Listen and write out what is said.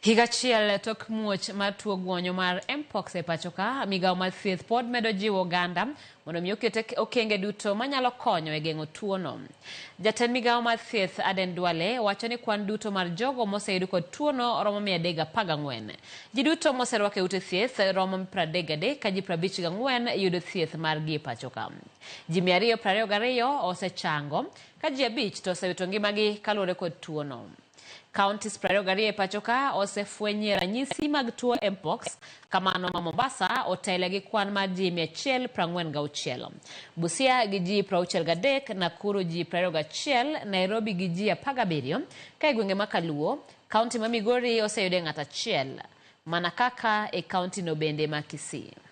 Higa achiel tok muoch mar tuo guonyo mar Mpox e pacho ka, migawo mar thieth pod medo jiwo oganda mondo mi oket okenge duto manyalo konyo e geng'o tuono. Jatend migawo mar thieth Aden Duale wacho ni kwan duto mar jogo moseyud kod tuono romo 314. Ji duto moserwak e ute thieth romo 33 ka ji 54 yudo thieth margi e pacho ka. Ji 222 osechango ka ji 5 to osewito ngimagi kaluwore kod tuono. Counties 22 e pacho ka osefwenyie ranyisi mag tuo Mpox, kamano ma Mombasa otele gi kwan mar ji 146. Busia gi ji 63, Nakuru ji 21, Nairobi gi ji 17, ka e gwenge ma Kaluo, kaunti ma Migori oseyude ng'ato achiel, mana kaka e kaunti no bende ma Kisii.